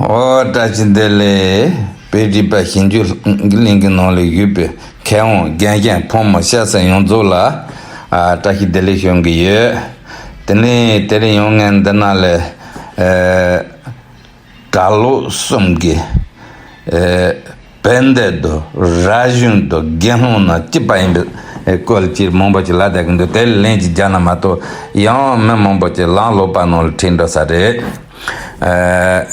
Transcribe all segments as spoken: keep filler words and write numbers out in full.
ཨོ། བཀྲ་ཤིས་བདེ་ལེགས། དཔེ་རིག་པ་ཞིབ་འཇུག་གླིང་གི་ནང་ལ་ཡོད་པའི་མཁས་དབང་རྒན་གཞོན་ཕོ་མོ་སྐྱ་སེར་ཡོངས་རྫོགས་ལ། ཨ། བཀྲ་ཤིས་བདེ་ལེགས་ཞུ་གི་ཡོད། དེ་ནས་དེ་རིང་ཡང་ངས་འདི་ན་ལས། ཨ། གྲྭ་ལོག་གསུམ་གྱི། ཨ། བན་དེ་དང་ར་གཞུང་དང་དགེ་སློང་རྣམས་གཅིག་པ་ཡིན་པའི་སྐོར་ཅིག་མང་པོ་ཅིག་ལབ་བསྡད་ཀྱི་འདུག་དེ་ལ་ལན་ཅིག་རྒྱག་ན་མ་གཏོགས་ཡང་མི་མང་པོ་ཅིག་ལམ་ལོག་པ་ནང་ལ་ཁྲིད་འགྲོ་ས་རེད། ཨ།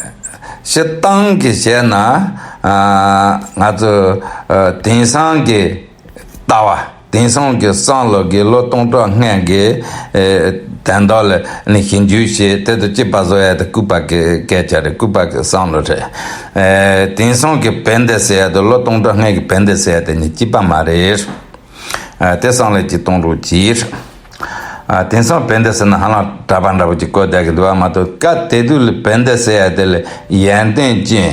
སྤྱིར་བཏང་གི་བཤད་ན། ཨ། ང་ཚོ། ཨ། དེང་སང་གི་ལྟ་བ། དེང་སང་གི་བསམ་བློ་གི་ལོ་སྟོང་ཕྲག་སྔོན་གྱི། ཨེ། དོན་དག་ལ་ནི་ཞིབ་འཇུག་བྱས། དེ་དང་གཅིག་པ་བཟོ་ཡ་དེ་ལྐུགས་པ་གི་སྐད་ཆ་རེད། ལྐུགས་པ་གི་བསམ་བློ་རེད། ཨེ། དེང་སང་གི་བན་དེ་ཟེར་ཡ་དང་ལོ་སྟོང་ཕྲག་སྔོན་གྱི་བན་དེ་ཟེར་ཡ་དེ་གཉིས་གཅིག་པ་མ་རེད། ཨ། དེ་བསམ་བློ་ཅིག་གཏོང་རོགས་གྱིས། ཨ། དེང་སང་བན་དེ་ཟེར་ན་ཧ་ལམ་གྲྭ་པ་འདྲ་པོ་ཅིག་བཀོལ་བསྡད་ཀྱི་འདུག་པ་མ་གཏོགས། སྐབས་དེ་དུས་ལ་བན་དེ་ཟེར་ཡ་དེ་ལ་ཡོན་ཏན་ཅན།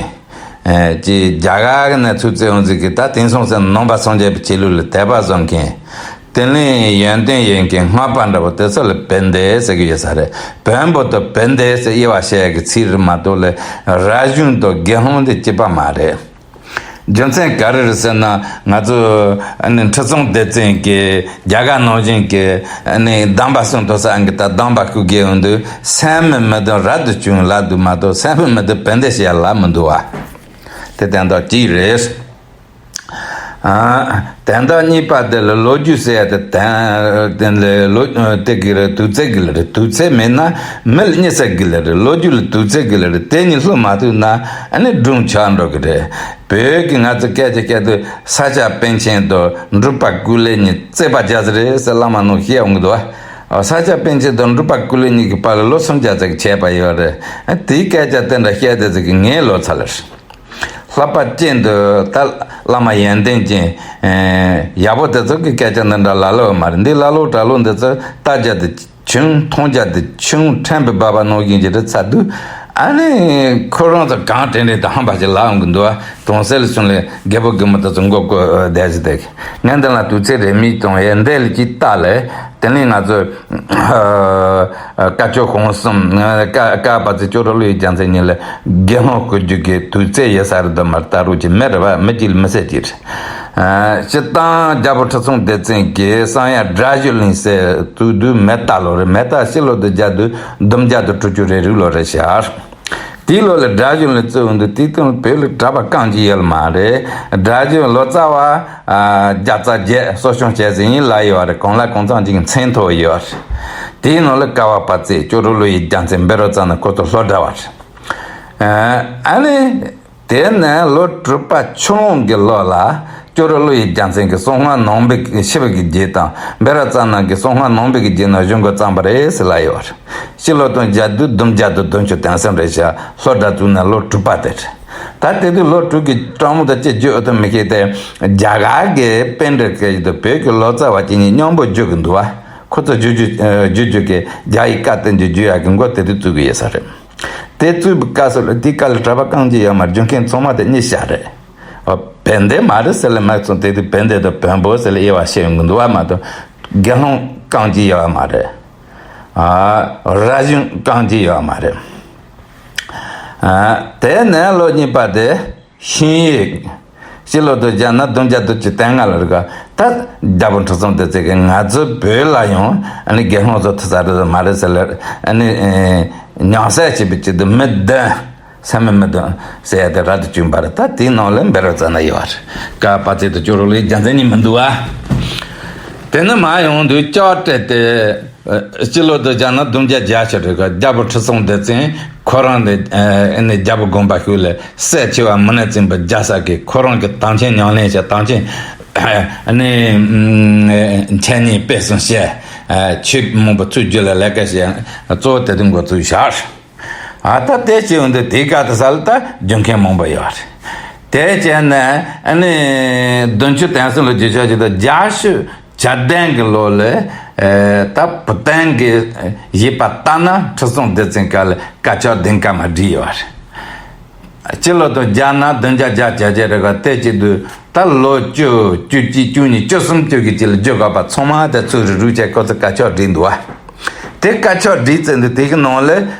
ཨེ། ཅིག་རྒྱ་གར་གྱི་ནས་ཚུར་བཙལ་ཡོང་ཟིག་གི། ད་དེང་སང་ཟེར་ན་ནང་པ་སངས་རྒྱས་པའི་ཆོས་ལུགས་ལ་དད་པ་བཟང་མཁན། དེ་ནས་ཡོན་ཏན་ཡོད་མཁན་སྔགས་པ་འདྲ་པོ་དེ་ཚོ་ལ་བན་དེ་ཟེར་གྱི་ཡོད་ས་རེད། བོན་པོ་དང་བན་དེ་ཟེར་དབྱེ་བ་ཕྱེ་ཡ་གི་ཚིག་རེད་མ་གཏོགས་ལས། ར་གཞུང་དང་དགེ་སློང་དེ་གཅིག་པ་མ་རེད། རྒྱུ་མཚན་ག་རེ་རེད་ཟེར་ན། ང་ཚོ་ཨ་ནི་ཁྲི་སྲོང་ལྡེ་བཙན་གྱི་རྒྱ་གར་ནང་བཞིན་གྱི་ཨ་ནི་སྡོམ་པ་གསུམ་ཐོབ་ས་གི། ད་སྡོམ་པ་བརྐུ་གི་ཡོང་དུས་སད་མི་མི་དང་རབ་ཏུ་བྱུང་ལབ་འདུག་མ་གཏོགས། སད་མི་མི་དང་བན་དེ་ཟེར་ཡ་ལབ་མི་འདུག་པ། དེ་དོན་དག་གཅིག་རེད། ཨ། དོན་དག་གཉིས་པ་དེ་ལ་ལོ་རྒྱུས་ཟེར་ཡ་དེ། དོན་དེ་ལ་ལོ་དེ་གི་རེད། དུས་ཚོད་གི་ལ་རེད། དུས་ཚོད་མེད་ན་མི་ལ་གཉིད་སད་གི་ལ་རེད། ལོ་རྒྱུས་ལ་དུས་ཚོད་གི་ལ་རེད། དེ་གཉིས་བསླུ་མ་ཐུབ་ན་ཨ་ནི་སྒྲུང་ཆགས་འགྲོ་གི་རེད། བོད་ཀྱི་ང་ཚོ་སྐད་ཆ་བཤད་དུས་ས་སྐྱ་པཎ་ཆེན་དང་འབྲུག་པ་ཀུན་ལེགས་གཉིས་རྩོད་པ་རྒྱག་ས་རེད་ཟེར་བླ་མ་རྣམས་བཤད་འོང་གི་འདུག་པ། ས་སྐྱ་པཎ་ཆེན་དང་འབྲུག་པ་ཀུན་ལེགས་གཉིས་ཀྱི་བར་ལ་ལོ་སུམ་བརྒྱ་ཙམ་གྱི་ཁྱད་པར་ཡོད་རེད། དེའི་སྐད་ཆ་དེ་འདྲ་བཤད་དེ་ཚོ་གི་ངའི་ལོ་ཚད་ལ་རེད། ལྷག་པར་ཅན་དུ་ད་བླ་མ་ཡོན་ཏན་ཅན། ཨེ། ཡག་པོ་དེ་ཚོ་གི་སྐད་ཆ་འདི་འདྲ་ལ་ལོ་མ་རེད། འདི་ལ་ལོ་གྲྭ་ལོ་འདི་ཚོ་ལྟ་རྒྱ་དེ་ཆུང་། མཐོང་རྒྱ་དེ་ཆུང་། ཕྲན་བུ་འབབ་པ་ནང་བཞིན་གྱི་རེད་ཚར་དུས། ཨ་ནི་ཁོ་རང་ཚོ་གང་དྲན་དྲན་དུ་ཧམ་པ་ཞིག་ལབ་འོང་གི་འདུག་པ། གྲོང་གསེབ་ལ་སོང་ལས་རྒད་པོ་རྒན་མོ་དེ་ཚོ་མགོ་སྐོར་བསྡད་ཞིག་བསྡད་གི། ངས་འདི་ལ་དུས་ཚོད་རེ་མིག་གཏོང་ཡས་འདི་ལ་ཅིག་ལྟ་ལས། དེ་ནས་ང་ཚོས། ཨ། བཀའ་ཆོས་གོང་གསུམ། ཀ་ཀ་པ་ཚེ་སྐྱབས་རོགས་བློ་ཡི་རྒྱལ་མཚན་གཉིས་ལས་དགེ་སློང་བསྐུལ་རྒྱུ་གི་དུས་ཚོད་ཡོད་ས་རེད་དམ་མ་རེད། ལྟ་རོགས་ཀྱི་མི་རེད་པ། མི་གཅིག་ལ་མི་ཟེར་གྱི་རེད། ཨ། སྤྱིར་བཏང་རྒྱལ་པོ་ཁྲི་སྲོང་ལྡེ་བཙན་གྱིས་གསང་ཡ་སྒྲ་བསྒྱུར་གླིང་ཟེར་བཙུགས་དུས་མེ་རྟ་ལོ་རེད། མེ་རྟ་ཕྱི་ལོ་དུ་བརྒྱ་དུ་བདུན་བརྒྱ་དུ་དྲུག་ཅུ་རེ་རེ་ལོ་རེད་ཤག་དེའི་ལོ་ལ་སྒྲ་བསྒྱུར་གླིང་བཙུགས་འོང་དུས་དེའི་སྟེང་ལ་བོད་ལ་གྲྭ་པ་རྐང་གཅིག་ཡོད་ལ་མ་རེད། སྒྲ་བསྒྱུར་ལོ་ཙཱ་བ། ཨ། བརྒྱ་རྩ་བརྒྱད་གསོ་སྐྱོང་བྱས་ཟིན་ཡིན་ལབ་ཡོད་རེད། གང་ལ་གང་འཚམ་ཅིག་མཚན་ཐོགས་ཡོད་རེད། དེའི་ནང་ལ་ཀ་བ་པ་ཚེ་སྐྱབས་རོགས་བློ་ཡི་རྒྱལ་མཚན་བཻ་རོ་ཙ་ན་ཁོ་ཚོ་ལྷོ་འདྲ་བ་རེད། ཨ་ནི་དེ་ནས་ལོ་དྲུག་པ་ཆུ་ལོང་གི་ལོ་ལ་སྐྱབས་རོགས་བློ་ཡི་རྒྱལ་མཚན་གྱི་གསང་སྔགས་ནང་པའི་ཤེས་པ་གི་རྗེས་དང་། བཻ་རོ་ཙ་ན་གི་གསང་སྔགས་ནང་པའི་གི་རྗེས་ནས་གཞུང་འགོ་བརྩམས་པ་རེད་ཟེར་ལབ་ཡོད་རེད། ཕྱི་ལོ་སྟོང་བརྒྱ་དུ་བདུན་བརྒྱ་དུ་བདུན་ཅུ་དོན་གསུམ་རེད་ཤག་ལྷོ་འདྲ་བཙུགས་ནས་ལོ་དྲུག་པ་དེ་རེད། ད་དེ་དུས་ལོ་དྲུག་གི་སྤྲང་མོ་དང་ཅི་བརྗོད་ཨོ་ཐོ་མི་ཤེས་ཏེ། རྒྱ་གར་གྱི་པཎྜི་ཏ་གི་དང་བོད་ཀྱི་ལོ་ཙཱ་བ་གཅིག་གཉིས་མཉམ་པོ་བརྗོད་ཀྱི་འདུག་པ། ཁོ་ཚོ་བརྗོད་རྒྱུ་བརྗོད་རྒྱུ་གི་རྒྱ་ཡི་བཀའ་བསྟན་རྒྱུ་བརྗོད་ཡག་གི་མགོ་དེ་དུས་བཙུགས་ཀྱི་ཡོད་ས་རེད། དེ་བཙུགས་པའི་སྐབས་སུ་ལ་དེའི་སྐབས་ལ་གྲྭ་པ་རྐང་གཅིག་ཡོད་མ་རེད། རྒྱུ་མཁན་ཚང་མ་དེ་གཉིས་ཤག་རེད། ཨོ། བན་དེ་མ་རེད་ཟེར་ལ་མ་སོང་། དེ་དུས་བན་དེ་དང་བོན་པོ་ཟེར་ལ་དབྱེ་བ་ཕྱེ་ཡོང་གི་འདུག་པ་མ་གཏོགས། དགེ་སློང་རྐང་གཅིག་ཡོད་མ་རེད། ཨ། ར་གཞུང་རྐང་གཅིག་ཡོད་མ་རེད། ཨ། དེ་ནས་ལོ་གཉིས་པ་དེ་ཤིང་ཡིག་ཕྱི་ལོ་དུ་བརྒྱ་ན་བདུན་བརྒྱ་དུ་ཅི་དོན་ལྔ་ལ་རིག་ག་ད་རྒྱལ་པོ་ཁྲི་སྲོང་ལྡེ་བཙན་གྱིས་ང་ཚོའི་བོད་ལ་ཡང་ཨ་ནི་དགེ་སློང་ཚོ་ཐུག་ས་རེད་མ་རེད་ཟེར་ལ། ཨ་ནི་ཉམས་སད་བྱེད་པའི་ཆེད་དུ་མི་བདུན། སད་མི་མི་བདུན་ཟེར་ཡ་དེ་རབ་ཏུ་བྱུང་བ་རེད། ད་དེའི་ནང་ལ་བཻ་རོ་ཙ་ན་ཡོད་རེད། ཀ་པ་ཚེ་དང་སྐྱབས་རོགས་བློ་ཡི་རྒྱལ་མཚན་གཉིས་མི་འདུག་པ། དེ་ནས་མར་ཡོང་དུས་ལྕགས་སྤྲེལ་དེ། སྤྱི་ལོ་དུ་བརྒྱ་ན་བདུན་བརྒྱ་བརྒྱད་ཅུ་རེ་ག་རྒྱལ་པོ་ཁྲི་སྲོང་ལྡེ་བཙན་ཁོ་རང་ནས་ཨ་ནི་རྒྱལ་པོ་དགོངས་པ་ཞུས་ལ་སྲས་ཆེ་བ་མུ་ནེ་བཙན་པོ་རྒྱལ་ས་གི་ཁོ་རང་གི་དམ་ཆོས་ཉམས་ལེན་བྱས། དམ་ཆོས་ཨ་ནི་འཆད་ཉན་སྤེལ་གསུམ་བྱས། ཆོས་མང་པོ་ཚུར་བརྒྱུད་ལ་ལས་ཀ་བྱས། གཙོ་བོ་དེ་དུས་འགོ་བཙུགས་བཞག་ཨ། ད་དེ་བྱས་འོང་དུས་དེའི་སྐབས་དུ་ས་ལ་ད་རྒྱུ་མཁན་མང་པོ་ཡོད་རེད། དེ་བྱས་ནས་ཨ་ནི་བདུན་ཅུ་དོན་གསུམ་ལོ་རྒྱུ་ཆ་ཞིག་དང་རྒྱ་ཤོད་བྱ་ལྡན་གྱི་ལོ་ལ། ཨེ། ད་བུ་སྟོན་གྱི་བཞེད་པ་ལྟར་ན་ཁྲི་སྲོང་ལྡེ་བཙན་སྐབས་ལ་དཀར་ཕྱོགས་ལྡན་ཀ་མ་བསྒྲིགས་ཡོད་རེད། སྤྱི་ལོ་དང་བརྒྱ་ན་བདུན་བརྒྱ་བརྒྱད་ཅུ་གྱ་བརྒྱད་རེ་ག་དེ་བྱེད་དུས་ད་ལོ་བཅུ་བཅུ་གཅིག་བཅུ་གཉིས་བཅུ་གསུམ་བཅུ་གི་ཅིག་ལ་བརྗོད་དགོས་པ་ཚང་མ་དེ་ཚུར་རུག་བྱས་ཁོ་ཚོ་དཀར་ཕྱོགས་བསྒྲིགས་འདུག་བ། དེ་དཀར་ཕྱོགས་བསྒྲིགས་ཚར་དུས་དེ་གི་ནང་ལ་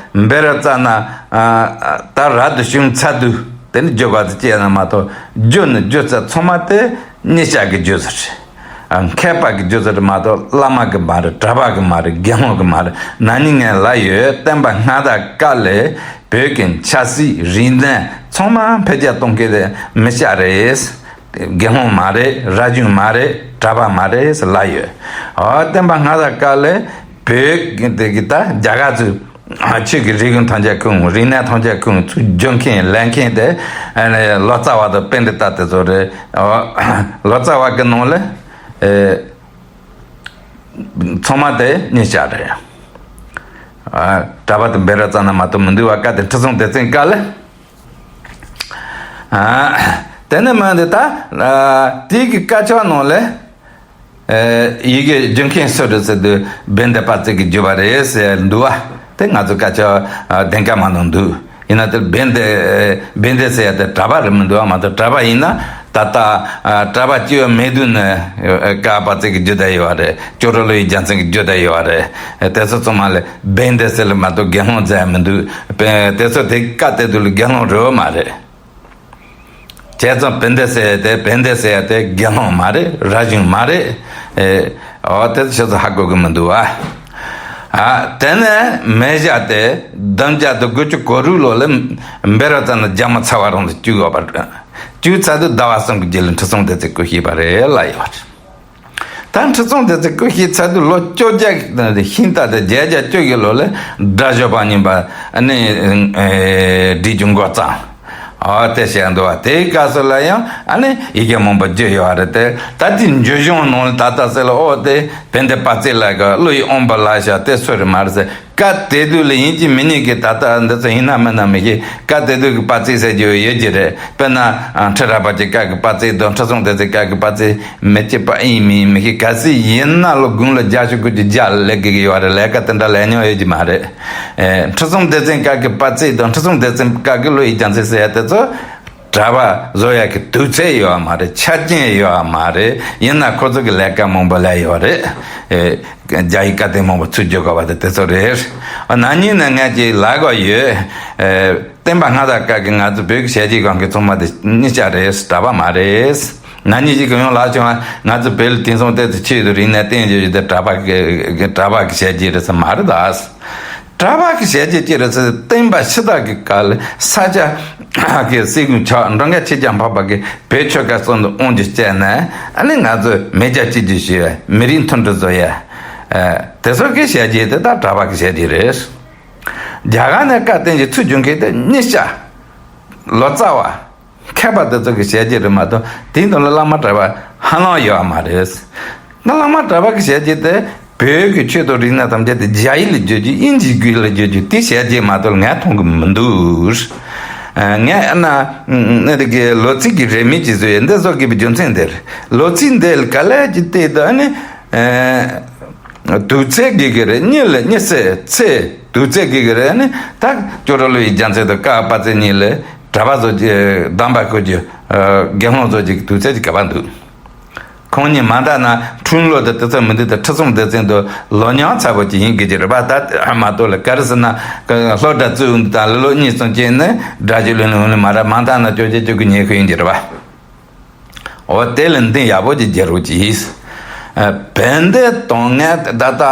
བཻ་རོ་ཙ་ན། ད་རབ་ཏུ་བྱུང་ཚར་དུས་དེ་ནི་བརྗོད་པ་དེ་སྐྱེས་ན་མ་གཏོགས། རྒྱུ་ནི་རྒྱུ་རྩ་ཚང་མ་དེ་གཉིས་ཆར་གྱི་རྒྱུ་ཟེར། མཁས་པ་གི་རྒྱུ་ཟེར་མ་གཏོགས། བླ་མ་གི་མ་རེད། གྲྭ་པ་གི་མ་རེད། དགེ་སློང་གི་མ་རེད། ན་ནིང་ངས་ལབ་ཡོད། སྟོན་པ་སྔ་དར་སྐབས་ལས་བོད་ཀྱི་ཆབ་སྲིད་རིག་གནས་ཚང་མ་འཕེལ་རྒྱས་གཏོང་མཁན་དེ་མི་སྐྱ་རེད། དགེ་སློང་མ་རེད། རབ་བྱུང་མ་རེད། གྲྭ་པ་མ་རེད་ཟེར་ལབ་ཡོད། ཨོ། སྟོན་པ་སྔ་དར་སྐབས་ལས་བོད་ཀྱི་དེ་གི་ད་རྒྱ་གར་ཚོས་ཆོས་ཀྱི་རིག་གཞུང་ཐམས་ཅད་ཁུངས། རིག་གནས་ཐམས་ཅད་ཁུངས་ཚུར་བསྒྱུར་མཁན་ལེན་མཁན་དེ་ལོ་ཙཱ་བ་དང་པཎྜི་ཏ་དེ་ཚོ་རེད། ཨོ། ལོ་ཙཱ་བ་གི་ནང་ལ་ཚང་མ་དེ་གཉིས་ཆར་རེད། གྲྭ་པ་དེ་འབད་ར་ཙམ་ན་མ་གཏོགས་མི་འདུག་བ། སྐབས་དེ་ཁྲི་སྲོང་ལྡེ་བཙན་སྐབས་ལ། དེ་ནས་མ་འདི་ད་དེའི་གི་དཀར་ཆག་ནང་ལ། ཡི་གེ་བསྒྱུར་མཁན་སུ་རེད་ཟེར་དུས་བན་དེ་དཔལ་བརྩེགས་ཀྱིས་བསྒྱུར་བ་རེད་ཟེར་འདུག་བ། དེ་ང་ཚོ་དཀར་ཆག་ལྡན་དཀར་མ་ནང་འདུག། ཡིན་ན་དེ་བན་དེ་བན་དེ་ཟེར་ཡ་དེ་གྲྭ་པ་རེད་མི་འདུག་བ། མ་གཏོགས་གྲྭ་པ་ཡིན་ན་ད་ལྟ་གྲྭ་པ་སྐྱེ་བ་མེད་དུས་ནས་ཀརྨ་པ་བརྩེགས་ཀྱིས་བསྒྱུར་བསྡད་ཡོད་བ་རེད། ཅོག་རོ་བློ་ཡི་རྒྱལ་མཚན་གྱིས་བསྒྱུར་བསྡད་ཡོད་བ་རེད། དེ་ཚོ་ཚང་མ་ལ་བན་དེ་ཟེར་ལ་མ་གཏོགས་དགེ་སློང་ཟེར་ཡ་མི་འདུག། དེ་ཚོ་དེ་སྐབས་དེ་དུས་ལ་དགེ་སློང་རེད་བ་མ་རེད། བྱས་ཙང་བན་དེ་ཟེར་ཡ་དེ། བན་དེ་ཟེར་ཡ་དེ་དགེ་སློང་མ་རེད། རབ་བྱུང་མ་རེད། ཨེ། འོ། དེ་ཚོ་ཆ་ཚང་ཧ་གོ་གི་མི་འདུག་བ། ཨ། དེ་ནས་མེ་ཞག་དེ་བདུན་བརྒྱ་དང་དགུ་བཅུ་གོ་དྲུག་ལོ་ལ་འབད་ར་ཙམ་ན་རྒྱ་མི་ཚ་བ་རང་དུ་བཅུག་ཡོད་པ་རེད། བཅུག་ཚར་དུས་ཟླ་བ་གསུམ་གྱི་རྗེས་ལ་ཁྲི་སྲོང་ལྡེ་བཙན་སྐུ་གཤེགས་པ་རེད་ལབ་ཡོད་པ་རེད། ད་ཁྲི་སྲོང་ལྡེ་བཙན་སྐུ་གཤེགས་ཚར་དུས་ལོ་བཅོ་བརྒྱད་ཤིང་རྟ་དེ་བརྒྱད་བརྒྱ་བཅུ་གི་ལོ་ལ་སྒྲ་སྒྱུར་བ་གཉིས་པ་ནི་སྒྲིག་རྒྱུ་འགོ་བརྩམས། ཨ། དེ་བཤད་འདུག་བ། དེའི་སྐབས་སུ་ལ་ཡང་ཨ་ནི་ཡི་གེ་མང་པོ་བསྒྱུར་ཡོད་རེད་དེ། ད་དེ་འབྱུང་གཞུང་ནང་ལ་ད་ལྟ་ཟེར་ལ། ཨོ། དེ་བན་དེ་དཔལ་བརྩེགས་ལ་གི་བློ་ཡི་དབང་པོ་ལ་བཞག་དེ་སུ་རེད་མ་རེད་ཟེར། སྐབས་དེ་དུས་ལ་ཡིན་གཅིག་མིན་གཉིས་ཀྱི་ད་ལྟ་འདི་ཚོ་ཡིན་ན་མིན་ན་མི་ཤེས། སྐབས་དེ་དུས་ཀྱི་དཔལ་བརྩེགས་ཟེར་རྒྱུ་ཡོད་ཀྱི་རེད། དཔེར་ན་ཁྲི་རལ་པ་ཀྱི་སྐབས་ཀྱི་དཔལ་བརྩེགས་དང་ཁྲི་སྲོང་ལྡེ་བཙན་སྐབས་ཀྱི་དཔལ་བརྩེགས་མི་གཅིག་པ་ཡིན་མིན་མི་ཤེས། གལ་སྲིད་ཡིན་ན་ལོ་དགུང་ལོ་བརྒྱད་ཅུ་དགུ་བཅུ་བརྒྱ་སླེབས་ཀྱི་ཡོད་རེད། ལས་ཀ་དེ་འདྲ་ལས་མྱོང་ཡོད་ཀྱི་མ་རེད། ཨེ། ཁྲི་སྲོང་ལྡེ་བཙན་སྐབས་ཀྱི་དཔལ་བརྩེགས་དང་ཁྲི་སྲོང་ལྡེ་བཙན་སྐབས་ཀྱི་བློ་ཡི་རྒྱལ་མཚན་ཟེར་ཡ་དེ་ཚོ་གྲྭ་པ་བཟོ་ཡ་གི་དུས་ཚོད་ཡོད་མ་རེད། ཆ་རྐྱེན་ཡོད་མ་རེད། ཡིན་ན་ཁོ་ཚོ་གི་ལས་ཀ་མང་པོ་ལས་ཡོད་རེད། ཨེ། རྒྱ་ཡིག་བཀའ་བསྟན་མང་པོ་ཚུར་བསྒྱུར་དགོས་པ་དེ་དེ་ཚོ་རེད། ཨ། ན་ནིང་ནས་ངས་ཅིག་ལབ་དགོས་ཡོད། ཨེ། སྟོན་པ་སྔ་དར་སྐབས་ཀྱི་ང་ཚོ་བོད་ཀྱི་ཞལ་གྱེས་གང་གི་ཚང་མ་དེ་གཉིས་ཆ་རེད། གྲྭ་པ་མ་རེད། ན་ནིང་ཅིག་གི་ཡོང་ལབ་བྱུང་བ། ང་ཚོ་བོད་ལ་དེང་སང་དེ་ཚོ་ཆོས་དང་རིག་གནས་བསྟན་བཞིན་ཡོད་དེ་གྲྭ་པ་གི་གྲྭ་པ་གི་ཞལ་གྱེས་རེད་ཟེར། མ་རེད་ད། གྲྭ་པ་གི་ཞལ་གྱེས་ཅི་རེད་ཟེར། སྟོན་པ་ཕྱི་དར་གྱི་སྐབས་ལ་ས་སྐྱ་གི་སྲས་ཀུན་ཆགས། འགྲོ་མཁན་ཆོས་རྒྱལ་འཕགས་པ་གིས་བོད་ཆོལ་ཁ་གསུམ་དུ་དབང་བསྒྱུར་བྱས་ནས། ཨ་ནི་ང་ཚོས་མེས་རྒྱལ་གཅིག་གྱུར་ཞུ་ཡ། མི་རིགས་མཐུན་སྒྲིལ་བཟོ་ཡ། ཨ། དེ་ཚོ་གི་ཞལ་གྱེས་དེ་ད་གྲྭ་པ་གི་ཞལ་གྱེས་རེད། རྒྱ་གར་ནས་བཀའ་བསྟན་གྱི་ཚུར་བསྒྱུར་མཁན་དེ་གཉིས་ཆ། ལོ་ཙཱ་བ། མཁས་པ་དེ་ཚོ་གི་ཞལ་གྱེས་རེད་མ་གཏོགས། དེའི་ནང་ལ་བླ་མ་གྲྭ་པ་ཧ་ལམ་ཡོད་མ་རེད། ད་བླ་མ་གྲྭ་པ་གི་ཞལ་གྱེས་དེ་བོད་ཀྱི་ཆོས་དང་རིག་གནས་ཐམས་ཅད་དེ་རྒྱ་ཡིག་ལ་བསྒྱུར་རྒྱུ། དབྱིན་ཇིའི་སྐད་ལ་བསྒྱུར་རྒྱུ་དེ་ཞལ་གྱེས་མ་གཏོགས་ངས་མཐོང་གི་མི་འདུག། ཨ། ངས་ཨ་ན་ཨ་ནི་དེ་གི་ལོ་ཚིགས་ཀྱི་རེའུ་མིག་ཅིག་བཟོས་ཡོད། འདི་བཟོ་དགོས་པའི་རྒྱུ་མཚན་དེ་རེད། ལོ་ཚིགས་འདི་ལ་ག་ལེར་ཅིག་བལྟས་དུས། ཨ་ནི། ཨ། དུས་ཚོད་དགོས་ཀྱི་རེད། གཉིས་ལ་གཉིས་ཚེས་ཚེས་དུས་ཚོད་དགོས་ཀྱི་རེད། ཨ་ནི་ད་ཅོག་རོ་བློ་ཡི་རྒྱལ་མཚན་དང་ཀརྨ་པ་བརྩེགས་གཉིས་ལ་གྲྭ་པ་བཟོ་རྒྱུ། གདམས་པ་བསྐུར་རྒྱུ། ཨ། དགེ་སློང་བཟོ་རྒྱུ་གི་དུས་ཚོད་ཅིག་ག་པར་འདུག། ཁོང་གཉིས་མ་མཐའ་ན་འཁྲུངས་ལོ་དང་དེ་ཚོ་མི་འདུག། ད་ཁྲི་སྲོང་ལྡེ་བཙན་དང་ལོ་མཉམ་ཚ་པོ་ཅིག་ཡིན་དགོས་ཀྱི་རེད་པ། ད་མ་གཏོགས་ལ་ག་རེ་ཟེར་ན་སློབ་གྲྭ་བཙུགས་འདི་དང་ལོ་གཉིས་གསུམ་སྐྱེས་ནས་སྒྲ་བསྒྱུར་ལེན་ལུང་ལ་མ་ར་མ་མཐའ་ན་བཅོ་བརྒྱད་བཅུ་དགུ་ཉི་ཤུ་ཡིན་གྱི་རེད་པ། འོ། དེ་ལ་འདི་ཡག་པོ་ཅིག་རྒྱག་རོགས་གྱིས། ཨ། བན་དེ་དང་ངས་ད་ལྟ།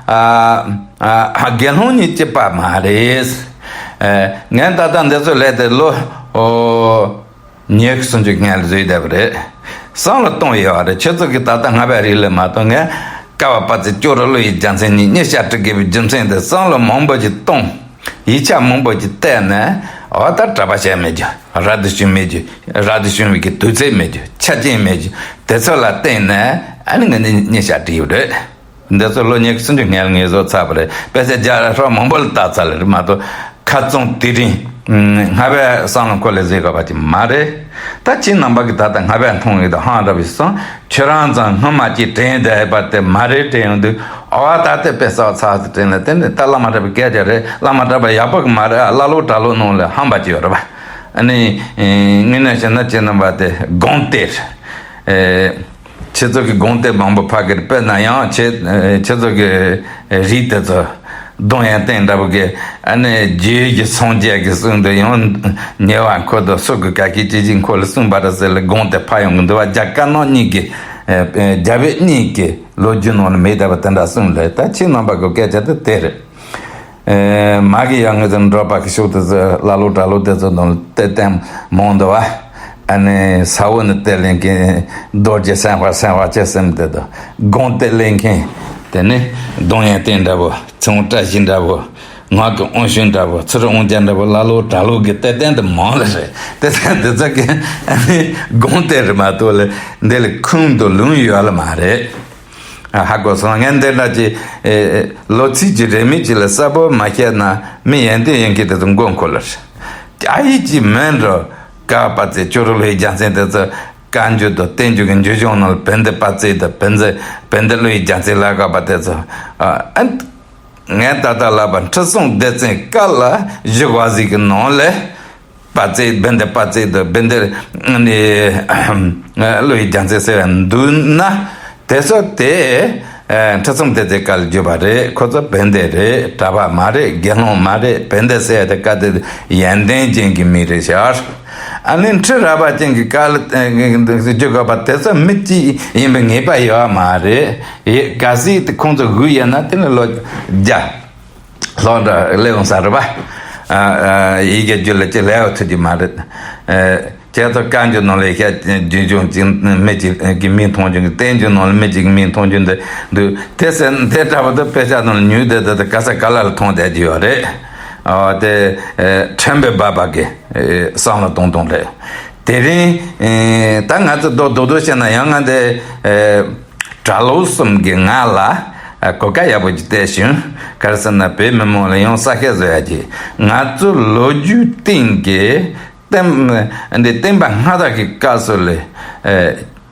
ཨ། ཨ། དགེ་སློང་གཉིས་གཅིག་པ་མ་རེད། ཨ། ངས་ད་ལྟ་འདི་ཚོ་ལས་དེ་ལོ། ཨོ། ཉི་ཤུ་སུམ་ཅུ་སྔོན་ལ་བཟོས་བསྡད་པ་རེད། བསམ་བློ་གཏོང་ཡོད་རེད། ཁྱེད་ཚོ་གིས་ད་ལྟ་སྔགས་པའི་རིགས་ལ་མ་གཏོགས། ངས་ཀརྨ་པ་བརྩེགས་ཅོག་རོ་བློ་ཡི་རྒྱལ་མཚན་གཉིས་གཉིས་ཆ་འབྲི་དགོས་པའི་རྒྱུ་མཚན་དེ་བསམ་བློ་མང་པོ་ཞིག་གཏོང་། ཡིག་ཆ་མང་པོ་ཞིག་བལྟས་ནས། འོ། ད་གྲྭ་པ་བྱས་མེད་རྒྱུ། རབ་ཏུ་བྱུང་མེད་རྒྱུ། རབ་ཏུ་བྱུང་བའི་གི་དུས་ཚོད་མེད་རྒྱུ། ཆ་རྐྱེན་མེད་རྒྱུ། དེ་ཚོ་ལ་བརྟེན་ནས་ཨ་ནི་ངས་འདི་གཉིས་ཆ་བྲིས་ཡོད་རེད། འདི་ཚོ་ལོ་ཉི་ཤུ་སུམ་ཅུ་སྔོན་ལ་ངས་བཟོ་ཚར་བ་རེད། དཔེ་ཆ་རྒྱག་ཧྲོག་མང་པོ་ལ་བལྟས་ཚར་ལེ་རེད་མ་གཏོགས། ཁ་རྩང་དེ་རིང་སྔགས་པའི་བསམ་བློ་འཁོར་ལ་བཟོས་དགོས་པ་ཅིག་མ་རེད། ད་ཁྱེད་རྣམ་པ་གིས་ད་ལྟ་སྔགས་པའི་མཐོང་ཡོད་དང་ཧང་ར་བའི་སོང་། ཁྱོད་རང་ཚང་སྔོན་མ་ཅིག་དྲན་བསྡད་པ་དེ་མ་རེད། དྲན་ཡོང་དུས། ཨ། ད་ལྟ་དཔེ་གསར་ཚགས་སུ་དྲན་ལ་བརྟེན་ནས། ད་བླ་མ་གྲྭ་པའི་སྐད་ཆ་རེད། བླ་མ་གྲྭ་པ་ཡག་པོ་གི་མ་རེད། ཨ། བླ་ལོག་གྲྭ་ལོག་ནང་ལ་ཧམ་པ་ཅིག་ཡོད་རེད་པ། ཨ་ནི། ཨེ། དངོས་གནས་བཤད་ན་ཁྱེད་རྣམ་པ་དེ་སྒོམ་གཏེར། ཨེ། ཁྱེད་ཚོ་གི་སྒོམ་གཏེར་མང་པོ་ཕ་གིར། དཔེར་ན་ཡང་ཁྱེད། ཨེ། ཁྱེད་ཚོ་གི་རིགས་དེ་ཚོ། ལྡོང་ཡང་བསྟན་འདྲ་བོ་གི་ཨ་ནི་རྗེས་ཀྱི་སངས་རྒྱས་ཀྱི་གསུང་དུ་ཡང་ཉེ་བར་འཁོད་དུ་སུ་གི་ག་གི་ཅི་ཅི་འཁོར་ལ་གསུངས་པ་ར་ཟེར་ལ་དགོངས་ཏེ་ཕ་ཡོང་གི་འདུག་བ། རྒྱ་དཀར་ནག་གཉིས་ཀྱི་རྒྱ་བོད་གཉིས་ཀྱི་ལོ་རྒྱུས་ནང་ལ་མེད་བསྡད་པ་དེ་འདྲ་གསུངས་ལས། ད་ཁྱེད་རྣམ་པ་གི་སྐད་ཆ་དེ་དེ་རེད། མ་གི་ཡང་ངེད་ཚོ་འབྲོག་པ་གི་ཤུགས་དེ་ཚོ་ཀླ་ཀློ་གྲྭ་ལོ་དེ་ཚོ་ནང་ལ་གཏེར་སྟོན་མང་འདུག་བ། ཨ་ནི་ས་འོག་ནས་གཏེར་ལེན་མཁན་རྡོ་རྗེ་སེམས་དཔའ་སེམས་དཔའ་ཆེ་སེམས་དེ་དང་དགོངས་གཏེར་ལེན་མཁན་དེ་ནི་ལྡོང་ཡང་བསྟན་འདྲ་བོ། ཚེ་དབང་བཀྲ་ཤིས་འདྲ་བོ། ངག་གི་དབང་ཕྱུག་འདྲ་བོ། ཚུར་དབང་རྒྱལ་འདྲ་བོ། ཀླ་ཀློ་གྲྭ་ལོ་གི་གཏེར་སྟོན་དེ་མང་ལ་རེད། གཏེར་སྟོན་དེ་ཚོ་གི་ཨ་ནི་དགོངས་གཏེར་རེད་མ་གཏོགས་ལ་འདི་ལ་ཁུངས་དང་ལུང་ཡོད་ལ་མ་རེད། ཧ་གོ་སོང་། ངས་འདི་འདྲ་ཅིག་ལོ་ཚིགས་ཀྱི་རེ་མིག་ཅིག་ལ་གསལ་པོ་མ་བཤད་ན་མི་ཡོན་ཏན་ཡོད་མཁན་དེ་ཚོ་མགོ་འཁོར་ལ། ཨ་ཡིག་ཅིག་མིན་འགྲོ། ཀ་པ་ཙེ་ཅོ་རི་ལོའི་རྒྱལ་མཚན་དེ་ཚོ་བཀའ་འགྱུར་དང་བསྟན་འགྱུར་གྱི་འགྱུར་བྱུང་ནང་ལ་བན་དེ་པ་ཙེ་དང་བན་དེ་བན་དེ་ལོའི་རྒྱལ་མཚན་ལ་ཀ་པ་དེ་ཚོ་ཨ་ངས་ད་ལྟ་ལབ་པ་ཁྲི་སྲོང་ལྡེ་བཙན་སྐབས་ལ་བཞུགས་པ་ཟིག་གི་ནང་ལས། པ་ཙེ་བན་དེ་པ་ཙེ་དང་བན་དེ་ནི་ཀླུ་ཡི་རྒྱལ་མཚན་ཟེར་བ་འདུག་ན། དེ་ཚོ་དེ་ཁྲི་སྲོང་ལྡེ་བཙན་སྐབས་ལ་བརྒྱུད་པ་རེད། ཁོ་ཚོ་བན་དེ་རེད། གྲྭ་པ་མ་རེད། དགེ་སློང་མ་རེད། བན་དེ་ཟེར་དེ་སྐབས་དེ་ཡོན་ཏན་ཅན་གྱི་མི་རེད་ཤག་ཨ་ནི་ཁྲི་རལ་པ་ཅན་གྱི་སྐབས་ལ་བརྒྱུད་དགོས་པ་དེ་ཚོ་མི་གཅིག་ཡིན་པའི་ངེས་པ་ཡོད་མ་རེད། གལ་སྲིད་དེ་ཁོང་ཚོ་དགོས་ཡོད་ན་དེ་ནི་ལོ་བརྒྱ། ལྷག་འདྲ་སླེབས་འོང་ས་རེད་པ། ཨ་ཨ་ཡི་གེ་རྒྱུད་ལ་ཅི་ལས་འོ་ཐུབ་ཀྱི་མ་རེད། ཨ་ཁྱེད་ཚོ་བཀའ་འགྱུར་ནང་ལས་ཤ་རྒྱུན་བྱུང་ཅིག་མི་གཅིག་གི་མིང་མཐོང་རྒྱུ་གི། བསྟན་འགྱུར་ནང་ལ་མི་གཅིག་གི་མིང་མཐོང་རྒྱུ་འདི་འདུག་དེ་ཟེར་དེ་འདྲ་བ་དུ་དཔེ་ཆ་ནང་ལ་ཉུལ་བསྡད་དེ་དེ་ག་ས་ག་ལ་ལ་མཐོང་བསྡད་ཀྱི་ཡོད་རེད། ཨ་དེ་ཨ་ཁྲེན་པའི་སྦ་བ་གི་ཨ་བསམ་བློ་གཏོང་སྟངས་རེད། དེ་རིང་ཨ་ད་ང་ཚོ་རྡོག་རྡོག་རྡོག་བཤད་ན་ཡང་ང་འདི་ཨ། གྲྭ་ལོག་གསུམ་གྱིས་ང་ལ་གོ་སྐབས་ཡག་པོ་ཅིག་སྟེར་བྱུང་། ག་རེ་ཟེར་ན་བོད་མི་མང་ལ་ཡང་གསལ་བཤད་བཟོ་ཡག་གི། ང་ཚོ་ལོ་རྒྱུས་སྟེང་གི་བསྟན་འདི་བསྟན་པ་སྔ་དར་གྱི་སྐབས་སུ་ལས་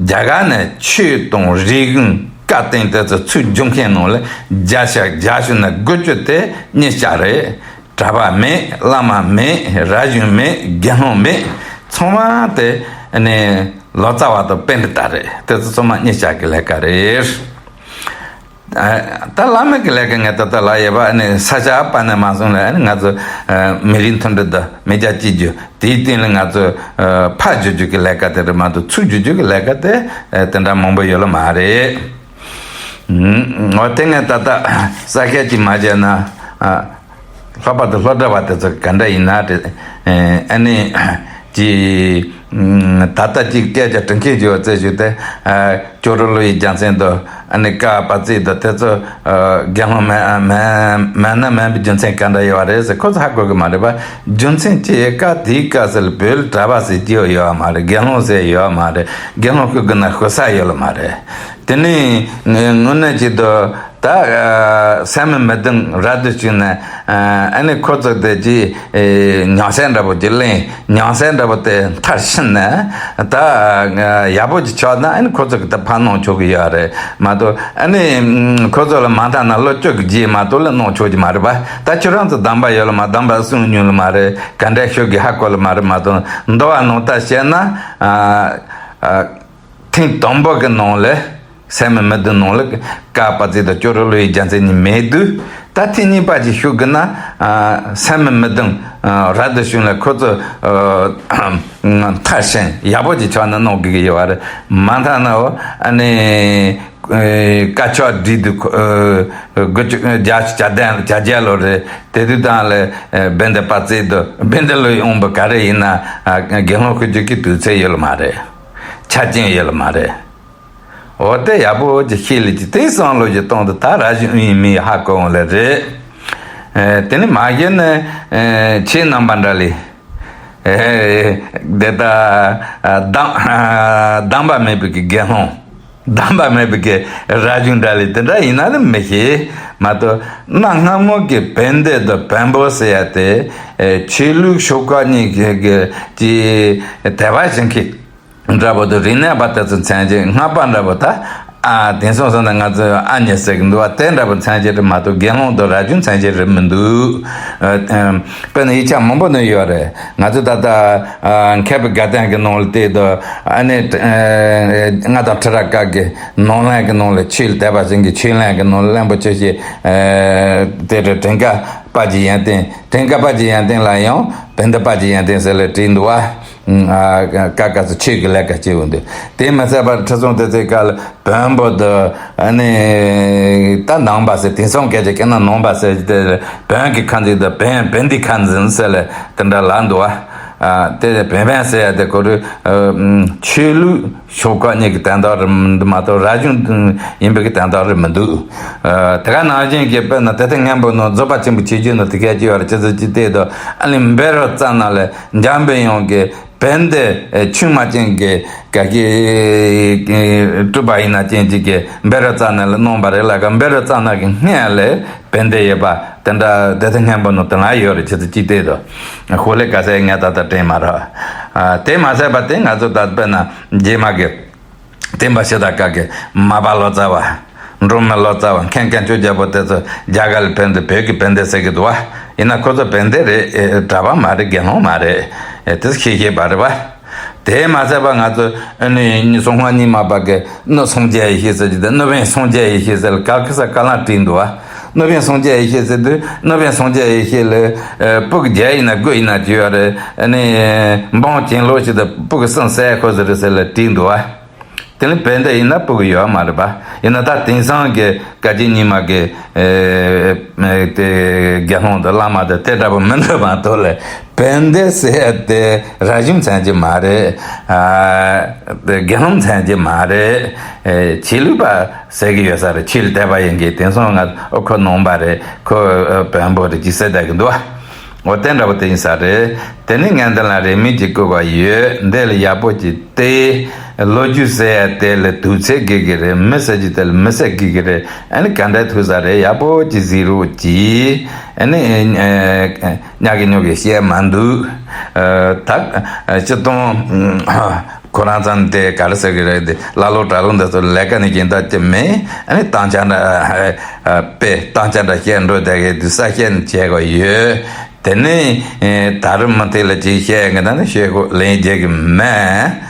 རྒྱ་གར་ནས་ཆོས་དང་རིག་གཞུང་བཀའ་བསྟན་དེ་ཚོ་ཚུར་བསྒྱུར་མཁན་ནང་ལས་བརྒྱ་ཆ་བརྒྱད་ཅུ་ནས་དགུ་བཅུ་དེ་གཉིས་ཆ་རེད། གྲྭ་པ་མེད། བླ་མ་མེད། ར་གཞུང་མེད། དགེ་སློང་མེད། ཚང་མ་དེ་ནི་ལོ་ཙཱ་བ་དང་པཎྜི་ཏ་རེད། དེ་ཚོ་ཚང་མ་གཉིས་ཆ་གི་ལས་ཀ་རེད། ཨ་ད་བླ་མ་གི་ལས་ཀ་ངས་ད་ལྟ་ལབ་ཡོད་པ། ཨ་ནི་ས་ཆ་པ་ནས་མ་སོང་ལ། ཨ་ནི་ང་ཚོ་ཨ་མི་རིགས་མཐུན་སྒྲིལ་དང་མི་སྐྱ་གཅིག་གྱུར་དེའི་སྟེང་ལ་ང་ཚོ་ཨ་ཕར་བསྒྱུར་རྒྱུ་གི་ལས་ཀ་དེ་རེད་མ་གཏོགས་ཚུར་བསྒྱུར་རྒྱུ་གི་ལས་ཀ་དེ་ཨ་དེ་འདྲ་མང་པོ་ཡོད་ལ་མ་རེད། ཨ་འོ་དེ་ངས་ད་ལྟ་གསལ་བཤད་ཅིག་མ་བྱས་ན། ཨ་ལྷག་པར་དུ་སློབ་གྲྭ་བ་དེ་ཚོ་ག་འདྲ་ཡིན་ན་དེ། ཨ་ནི་ཅི་ད་ལྟ་ཅིག་སྐད་ཆ་དྲི་མཁན་ཅིག་ཡོད་ཚེ་ཞུ་སྟེ། ཨ་ཅོག་རོ་ལོ་ཡི་རྒྱལ་མཚན་དང་ཨ་ནི་ཀ་པ་ཙི་དང་དེ་ཚོ་ཨ་དགེ་སློང་མེད་མེད་མེད་ན་མེད་པའི་རྒྱུ་མཚན་ག་འདྲ་ཡོད་རེད་ཟེར། ཁོ་ཚོ་ཧ་གོ་གི་མ་རེད་པ། རྒྱུ་མཚན་ཅི་ཡོད་ག་དེའི་སྐབས་སུ་ལ་བོད་ལ་གྲྭ་པ་ཟེར་གྱི་ཡོད་མ་རེད། དགེ་སློང་ཟེར་ཡོད་མ་རེད། དགེ་སློང་ཤོད་དགོས་ན་ཤོད་ས་ཡོད་ལ་མ་རེད། དེ་ནས་དངོས་གནས་ཅིག་ཏུ་ད་ཨ་སད་མི་མི་གདུང་རབ་ཏུ་བྱུང་ནས་ཨ་ནི་ཁོ་ཚོ་དེ་ཅིག་ཨེ་ཉང་སད་འདྲ་པོ་ཅིག་གླེང་། ཉང་སད་འདྲ་པོ་དེ་མཐར་ཕྱིན་ནས་ད་ཨ་ཡག་པོ་ཅིག་ཆགས་ན་ཨ་ནི་ཁོ་ཚོ་གི་ད་ཕར་གནང་ཆོག་གི་ཡོད་རེད་མ་གཏོགས། ཨ་ནི་ཁོ་ཚོ་ལ་མ་མཐའ་ན་ལོ་བཅུ་གི་རྗེས་མ་གཏོགས་ལ་གནང་ཆོག་གི་མ་རེད་པ། ད་ཁྱོད་རང་ཚོ་གདམས་པ་ཡོད་ལ་མ། གདམས་པ་གསུང་མྱོང་ལ་མ་རེད། ག་འདྲ་ཤོད་གི་ཧ་གོ་ལ་མ་རེད་མ་གཏོགས། མདོ་བ་ནང་ལྟར་བཤད་ན་ཨ་ཨ། ཐེངས་དང་པོ་གི་ནང་ལ་སད་མི་མི་གདུང་ནང་ལ་ཀ་པ་ཙི་དང་ཅོག་རོ་ལོ་ཡི་རྒྱལ་མཚན་གཉིས་མེད་དུས། ད་ཐེངས་གཉིས་པ་ཅིག་ཤོད་དགོས་ན་ཨ་སད་མི་མི་གདུང་ཨ་རབ་ཏུ་བྱུང་ལ་ཁོ་ཚོ་ཨ་མཐར་ཕྱིན་ཡག་པོ་ཅིག་ཆགས་ན་གནང་དགོས་ཀྱི་ཡོད་རེད། མ་མཐའ་ན་འོ་ཨ་ནི་ཨ་དཀར་ཕྱོགས་བསྒྲིགས་དུས་ཁོ་ཨ་དགུ་བཅུ་བརྒྱད་ཅུ་གྱ་བརྒྱད་གྱ་བརྒྱད་ལོ་རེད། དེ་དུས་དང་ལ་ཨ་བན་དེ་པ་ཙི་དང་བན་དེ་ལོ་ཡི་དབང་པོ་ག་རེ་ཡིན་ན་ཨ་དགེ་སློང་ཤོད་རྒྱུ་གི་དུས་ཚོད་ཡོད་ལ་མ་རེད། ཆ་རྐྱེན་ཡོད་ལ་མ་རེད། འོ་དེ་ཡག་པོ་ཅིག་ཤེས་ལེ་ཅིག་དེ་བསམ་བློ་ཅིག་གཏོང་དུ་ད་ར་ཞིག་ཨུ་ཡིན་མི་ཧ་གོ་འོང་ལེ་རེད། ཨེ་དེ་ནི་མ་གཞི་ནས་ཨེ་ཁྱེད་རྣམ་པ་འདྲ་ལེ། ཨེ་དེ་ད་ཨ་གདམས་ཨ་གདམས་པ་མེད་པའི་གི་དགེ་སློང་། གདམས་པ་མེད་པའི་གི་རབ་བྱུང་འདྲ་ལེ་དེ་འདྲ་ཡིན་ན་ནི་མི་ཤེས་མ་གཏོགས། གནའ་སྔ་མོ་གི་བན་དེ་དང་བོན་པོ་ཟེར་ཡ་དེ་ཨེ་ཆོས་ལུགས་ཤོག་ཁག་གཉིས་ཀྱི་གི་ཅིག་དད་པ་བྱེད་མཁན་འདྲ་པོ་དང་རིག་གནས་པ་དེ་ཚོ་མཚན་གྱི་སྔགས་པ་འདྲ་པོ། ད་ ཨ་དེང་སང་སོང་ན་ང་ཚོས་ཨ་མྱེས་ཟེར་གི་འདུག་བ། དེ་འདྲ་པོ་མཚན་གཞི་རེད་མ་གཏོགས་དགེ་སློང་དང་རབ་བྱུང་མཚན་གཞི་རེད་མི་འདུག་ཨ་ཨ་དཔེར་ན་ཡིག་ཆ་མང་པོ་ནས་ཡོད་རེད། ང་ཚོ་ད་ལྟ་ཨ་མཁས་པའི་དགའ་སྟོན་གྱི་ནང་ལ་བལྟས་དུས་ཨ་ནི་ཨ་མངའ་བདག་ཁྲི་རལ་དཀར་གྱི་ནང་བླངས་ཀྱི་ནང་ལ་ཆོས་ལ་དད་པ་ཅན་གྱི་ཆོས་གླིང་གི་ནང་ལ་བློན་པོ་ཆེ་ཞིག་ཨ་དེ་རེད། དྲིན་དཀར་དཔལ་གྱི་ཡོན་ཏན། དྲིན་དཀར་དཔལ་གྱི་ཡོན་ཏན་ལ་ཡང་བན་དེ་དཔལ་གྱི་ཡོན་ཏན་ཟེར་ལ་བྲིས་འདུག་བ། ཨ་ཀ་ཀ་ཚོ་ཆོས་ཀྱི་ལས་ཀ་བྱེད་འོང་དུས། དེ་མ་ཟད་པར་ཁྲི་སྲོང་ལྡེ་བཙན་སྐབས་ལ་བོན་པོ་དང་ཨ་ནི་ད་ནང་པ་ཟེར། དེང་སང་སྐད་ཆ་བཤད་ན་ནང་པ་ཟེར་གྱི་དེ་བོན་གྱི་ཁ་འཛིན་དང་བན་བན་དེ་ཁ་འཛིན་ཟེར་ལ་དེ་འདྲ་ལབ་འདུག་བ། ཨ་དེ་བན་བན་ཟེར་ཡ་དེ་ཁོ་རང་ཆོས་ལུགས་ཕྱོགས་ཁག་གཉིས་ཀྱི་དོན་དག་རེད་མ་གཏོགས་རབ་བྱུང་ཡིན་པའི་གི་དོན་དག་རེད་མི་འདུག་ཨ་དེ་ག་ནང་བཞིན་གྱི་དཔེར་ན་དེ་ལྟར་སྔོན་པོ་ནང་རྫོགས་པ་ཆེན་པོའི་ཆོས་བརྒྱུད་ནང་དེ་སྐད་ཅེས་པ་རེད། ཅི་ཟེར་ཅི་བལྟས་དུས་ཨ་ནི་བཻ་རོ་ཙ་ན་ལ་འཇམ་པའི་དབྱངས་ཀྱི་བན་དེ་ཆུང་མ་ཅན་གྱི་ག་གི་སྤྲུལ་པ་ཡིན་ན་ཅན་ཅིག་གིས་བཻ་རོ་ཙ་ན་ལ་གནང་བ་རེད་ལ། ག་བཻ་རོ་ཙ་ན་གི་སྔོན་ལ་བན་དེ་ཡོད་པ་དེ་འདྲ་དེ་ལྟར་སྔོན་པོ་ནང་དེ་ལ་ཡོད་རེད། ཅི་ཟེར་ཅི་བལྟས་དུས་ཤོ་ལོ་ཀ་ཟེར་ངས་ད་ལྟ་དྲན་མ་རེད། ཨ་དེ་མ་ཟད་པ་དེ་ང་ཚོ་ད་དཔེར་ན་རྗེས་མ་གི་སྟོན་པ་ཤི་ད་ཀ་གི་མར་པ་ལོ་ཙཱ་བ། འབྲོག་མི་ལོ་ཙཱ་བ། མཁན་དཀོན་མཆོག་རྒྱལ་པོ་དེ་ཚོ་རྒྱ་གར་ལ་ཕེབས་འདུག་བོད་ཀྱི་བན་དེ་ཟེར་གི་འདུག་བ། ཡིན་ན་ཁོ་ཚོ་བན་དེ་རེད། ཨེ་གྲྭ་པ་མ་རེད། དགེ་སློང་མ་རེད། ཨེ་དེ་ཤེས་ཤེས་པ་རེད་བ། དེ་མ་ཟད་པ་ང་ཚོ་ཨ་ནི་སྲོང་བཙན་རྙིང་མ་པ་གི་གནུབས་སངས་རྒྱས་ཡེ་ཤེས་ཟེར་གྱི་དེ་གནུབས་བན་སངས་རྒྱས་ཡེ་ཤེས་ཟེར་ལ་ག་གི་ས་ག་ལ་བྲིས་འདུག་བ། གནུབས་བན་སངས་རྒྱས་ཡེ་ཤེས་ཟེར་དུས་གནུབས་བན་སངས་རྒྱས་ཡེ་ཤེས་ལ་ཨེ་སྤུ་གུ་བརྒྱད་ཡིན་ན་དགུ་ཡིན་ན་བྲིས་ཡོད་རེད། ཨ་ནི་འབངས་གྱེན་ལོག་ཞིག་དང་སྤུ་གུ་གསུམ་བསད་ཁོ་ཟེར་རེད་ཟེར་ལ་བྲིས་འདུག་བ། དེ་ནི་བན་དེ་ཡིན་ན་སྤུ་གུ་ཡོད་མ་རེད་པ། ཡིན་ན་ད་དེང་སང་གི་བཀའ་བརྒྱུད་རྙིང་མ་གི་ཨེ་ཨེ་དེ་དགེ་སློང་དང་བླ་མ་དང་དེ་འདྲ་པོ་མི་འདུག་མ་གཏོགས་ལས། བན་དེ་ཟེར་ཡ་དེ་རབ་བྱུང་མཚན་གྱི་མ་རེད། ཨ་དེ་དགེ་སློང་མཚན་གྱི་མ་རེད། ཨེ་ཆོས་ལུགས་པ་ཟེར་གི་ཡོད་ས་རེད། ཆོས་ལ་དད་པ་ཡིན་གྱི་དེང་སང་ང་ཨོ་ཁོ་ནང་པ་རེད། ཁོ་ཨ་བོན་པོ་རེད་ཅེས་ཟེར་བསྡད་གི་འདུག་བ། འོ་དེ་འདྲ་པོ་དེ་ཡིན་ས་རེད། དེ་ནི་ངན་དེ་ལ་རེ་མིག་ཅིག་བསྐུར་བ་ཡོད། འདི་ལ་ཡག་པོ་ཅིག་བལྟས། ལོ་རྒྱུས་ཟེར་ཡ་དེ་ལ་དུས་ཚོད་དགོས་ཀྱི་རེད། མི་ཟེར་རྒྱུ་དེ་ལ་མི་ཚེ་དགོས་ཀྱི་རེད། ཨ་ནི་ག་འདྲ་ཐུག་ས་རེད། ཡག་པོ་ཅིག་གཟིགས་རོགས་གྱིས། ཨ་ནི་ཉག་གི་ཉོག་གི་བཤད་མ་འདུག་ད་སྤྱིར་བཏང་ཁོ་རང་ཚང་དེ་ག་རེ་ཟེར་གི་རེད། དེ་ཀླ་ཀློ་གྲྭ་ལོག་འདི་ཚོ་ལས་ཀ་ནི་སྦྱིན་བདག་ཅིག་མེད། ཨ་ནི་སྟངས་ཆ་འདྲ་དཔེ་སྟངས་ཆ་འདྲ་བཤད་འགྲོ་བསྡད་གི་འདུག་ས་བཤད་ནི་བྱེད་དགོས་ཡོད། དེ་ནས་ད་རུང་མུ་མཐུད་ལ་ཅིག་བཤད་གི་ད་ནི་བཤད་དགོས་ལན་རྒྱག་གི་མེད།